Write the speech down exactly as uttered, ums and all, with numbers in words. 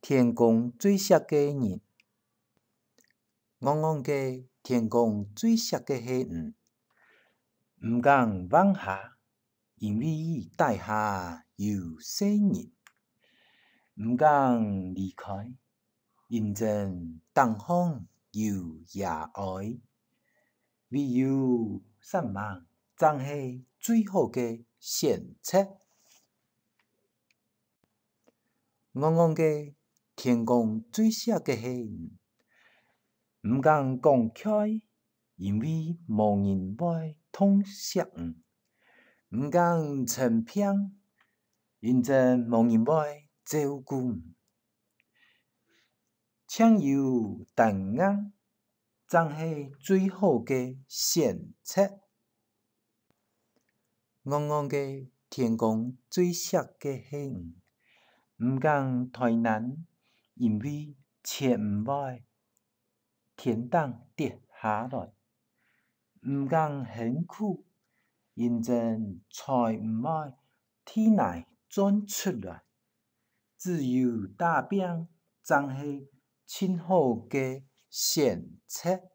天公最惜个人。戇戇个，天公最惜个係你。毋敢橫下，因為底下有細人；毋敢離開，因為頂項有爺哀。唯有煞猛，正係最好个選擇。戇戇个，天公最惜个係你。毋敢講𤸁，因為無人會痛惜你；毋敢生病，因為無人會照顧你。淨有單硬，正係最好个選擇。戇戇个，天公最惜个係你。毋敢怠懶，因為錢毋會天頂跌下來；毋敢辛苦，因為財毋會地泥鑽出來。只有打拚，正係盡好个選擇。